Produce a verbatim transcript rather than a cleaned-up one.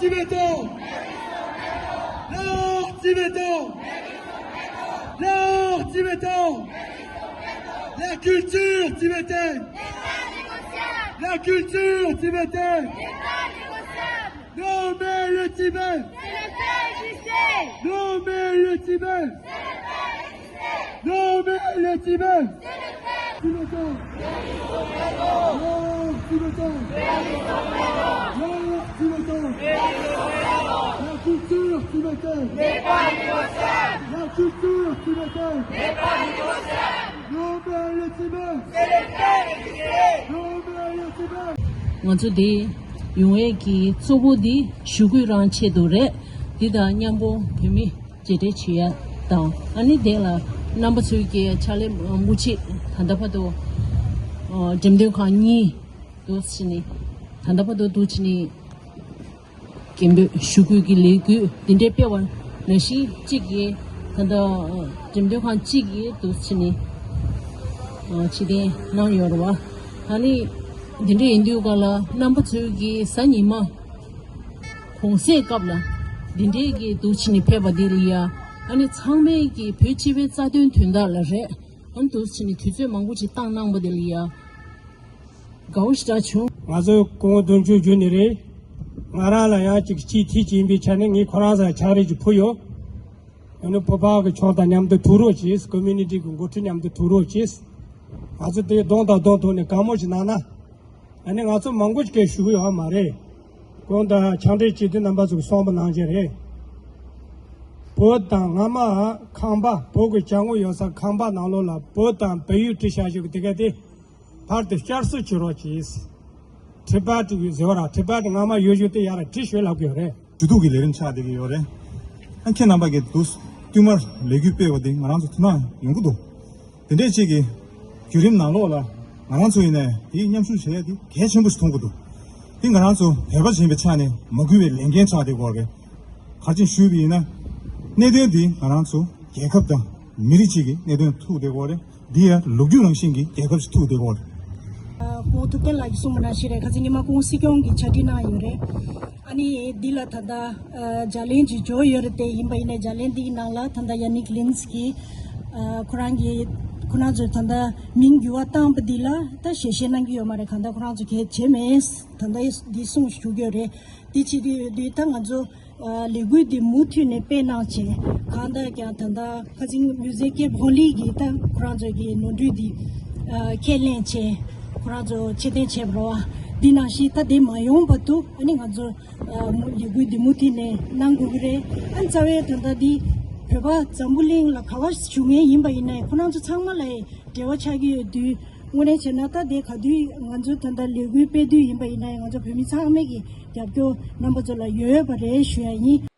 Tibétain. L'art tibétain. L'art tibétain. La culture tibétaine. La culture tibétaine. Non, mais le Tibet. C'est le père du ciel. Non, mais le Tibet. Non, mais le Tibet. Tibétain. Non, tibétain. Non, tibétain. La culture tibétaine. La culture tibétaine. Non, mais le Tibet. Non, mais le Tibet. ང་ཚོ་འདི་ཡོང་ཡས་ཀྱི་གཙོ་བོ་འདི་ཞུ་སྐུལ་རང་ཆེད་དུ་རེད། འདི་དང་མཉམ་པོ་བོད་མི་མཇལ་འཕྲད་བྱེད་ཡ་དང་། ཨ་ནི་དེ་ལ་རྣམ་པ་ཚོའི་གི་ཕྱག་ལས་མུ་མཐུད་ད་ལྟ་བར་དུ་འགྲེམས་སྟོན་ཁང་གཉིས་འདུག་ཕྱིན་ནས། ད་ལྟ་བར་དུ་འདུག་ཕྱིན་ནས་སྐད་འབོད་ཞུ་སྐུལ་གྱི་ལས་འགུལ་འདི་འདྲའི་སྤེལ་བ་ནང་བཞིན་གཅིག་གིས་ད་ལྟ་འགྲེམས་སྟོན་ཁང་གཅིག་གིས་འདུག་ཕྱིན་ནས་ཕྱིར་འཐེན་གནང་ཡོད་རེད་བ། ཨ་ནི་འདི་འདྲ་ཡིན་དུས་ག་ལ་རྣམ་པ་ཚོའི་གི་གཟའ་ཉི་མ་གུང་སེང་སྐབས་ལ་འདི་འདྲའི་གི་འདུག་ཕྱིན་ནས་ཕེབས་པ་འདི་ལ་ཡ། ཨ་ནི་ཚང་མས་གི་བོད་སྤྱི་པའི་རྩ་དོན་དོན་དག་ལ་རེད། ཨ་ནི་འདུག་ཕྱིན་ནས་དུས་ཚོད་མང་པོ་ཅིག་བཏང་གནང་པ་འདི་ལ་ཡ་དགའ་བོ་ཞེ་དྲག་བྱུང་། ང་ཚོས་སྐུ་ངོ་དོན་གཅོད་བརྒྱུད་ནས་རེད། ང་རང་ལ་ཡང་ཅིག་སྤྱི་འཐུས་ཅིག་ཡིན་པའི་ཆ་ནས་ངས་ཁོ་རང་ཚོར་ཕྱག་རེ་ཅིག་ཕུལ་ཡོད། ཨ་ནི་བོད་པ་གི་ཕྱོགས་དང་མཉམ་དུ་ཐུག་རོགས་བྱས། ཀོ་མུ་ནི་ཊི་གི་འགོ་ཁྲིད་མཉམ་དུ་ཐུག་རོགས་བྱས། ང་ཚོ་དེ་གདོང་དང་གདོང་ཐུག་ནས་དགའ་མོ་ཞིག་གནང་ན། ཨ་ནི་ང་ཚོ་མང་པོ་ཞིག་གིས་ཞུ་གི་ཡོད་མ་རེད། གོང་དུ་ཕྱག་འབྲེལ་སྤྱི་འཐུས་རྣམ་པ་ཚོས་གསུངས་པ་ནང་བཞིན་རེད། བོད་དང་སྔ་མ་ཁང་པ། བོད་ཀྱི་ཅ་དངོས་ཡོད་ས་ཁང་པ་ནང་ལོགས་ལ་བོད་དང་བལ་ཡུལ་བྲིས་བཞག་ཞིག་དེ་ག་དེ་བར་དུ་བསྐྱར་གསོ་བྱེད་རོགས་གྱིས། ཊི་བེ་ཊི་ཟེར་བ་ར། ཊི་བེ་ཊི་སྔ་མ་ཡོད་རྒྱུ་དེ་ཡར་བྲིས་ཤོད་ལབ་ཀྱི་ཡོད་རེད། ཞུ་གཏུག་གི་ལས་རིམ་ཆགས་བསྡད་ཀྱི་ཡོད་རེད། ཨ། ཁྱེད་རྣམ་པ་གིས་འདུག་བསྟུད་མར་ལས་འགུལ་སྤེལ་བ་དེ་ང་རང་ཚོ་དོ་སྣང་ཡོང་གི་འདུག་དེ་འདྲས་ཅིག་གི་བརྒྱུད་རིམ་ནང་ལོགས་ལ་ང་རང་ཚོ་ཡིན་ནའི་དེའི་མཉམ་ཞུགས་བྱེད་ཡ་དེ་གལ་ཆེན་པོ་ཞིག་མཐོང་གི་འདུག་དེ་ང་རང་ཚོ་བོད་པ་ཡིན་པའི་ཆ་ནས་མ་འགུལ་བའི་ལས་འགན་ཆགས་བསྡད་ཀྱི་ཡོད་རེད། ག་རེ་བྱས་ནས་ཞུས་པ་ཡིན་ན། གནད་དོན་འདི་ང་རང་ཚོ་རྒྱལ་ཁབ་དང་མི་རིགས་གཅིག་གི་གནད་དོན་ཐུག་བསྡད་ཀྱི་ཡོད་རེད། འདི་ཡང་ལོ་རྒྱུས་རང་བཞིན་གྱི་རྒྱལ་ཁབ་ཅིག་ཐུག་བསྡད་ཀྱི་ཡོད་རེད། ཨ། སྐུ་ངོ་ཐུབ་བསྟན་ལགས་ཀྱིས་གསུངས་པ་ནང་བཞིན་རེད། ཁ་སང་ཉི་མ་སྐུ་ངོ་སྲིད་སྐྱོང་གིས་ཕྱག་བྲིས་གནང་ཡོད་རེད། ཨ་ནི་འདི་ལ་ད་ལྟ་ཨ་ལྗགས་ལན་ཅིག་འབྱོར་ཡོད་རེད། དེ་ཡིན་པ་ཡིན་ནའི་ལྗགས་ལན་འདིའི་ནང་ལ་ད་ལྟ་ཡ་ནིག་ལིན་སི་གིས་ཨ་ཁོ་རང་གིས་ཁོ་རང་ཚོས་ད་ལྟ་མིང་འགྱུར་བ་བཏང་པ་འདི་ལ་ད་ཞལ་བཞེས་གནང་གི་ཡོད་མ་རེད། གང་ལྟར་ཁོ་རང་ཚོ་གལ་བྱེད་མེད། ད་ལྟ་འདི་གསུངས་བཞུགས་ཡོད་རེད། དེ་བྱེད་དུས་དུས་ད་ང་ཚོ་ཨ་ལས་འགུལ་འདི་མུ་མཐུད་ནས་སྤེལ་གནང་བྱས། གང་ལྟར་ཀྱང་ད་ལྟ་ཁ་སང་མི་ཟེར་སྐད་བོ་ལི་གིས་ད་ཁོ་རང་ཚོ་གི་ནོར་འཁྲུལ་འདི་ཨ་ཁས་ལེན་བྱས། ཁོ་རང་ཚོ་ཕྱིར་འཐེན་བྱས་པ་རེད་བ། འདི་ནང་བཞིན་ད་དེ་མ་ཡོང་བར་དུ་ཨ་ནི་ང་ཚོ་ཨ་མུ་ལས་འགུལ་འདི་མུ་མཐུད་ནས་གནང་དགོས་ཀྱི་རེད། ཨ་ནི་རྩ་བའི་ད་ལྟ་འདི་བོད་པ་འཛམ་བུ་གླིང་ལ་ག་པར་བཞུགས་མཁན་ཡིན་པ་ཡིན་ནའི་ཁོ་རང་ཚོ་ཚང་མ་ལ་འབྲེལ་བ་ཆགས་ཀྱི་ཡོད་དུས། དངོས་གནས་བྱས་ན་ད་དེ་ག་དུས་ང་ཚོ་ད་ལྟ་ལས་འགུལ་སྤེལ་དུས་ཡིན་པ་ཡིན་ན་ཡང་ང་ཚོ་བོད་མི་ཚང་མས་ཀྱི་རྒྱབ་སྐྱོར་རྣམ་པ་ཚོ་ལ་ཡོད་པ་རེད་ཞུ་ཡ་ཡིན།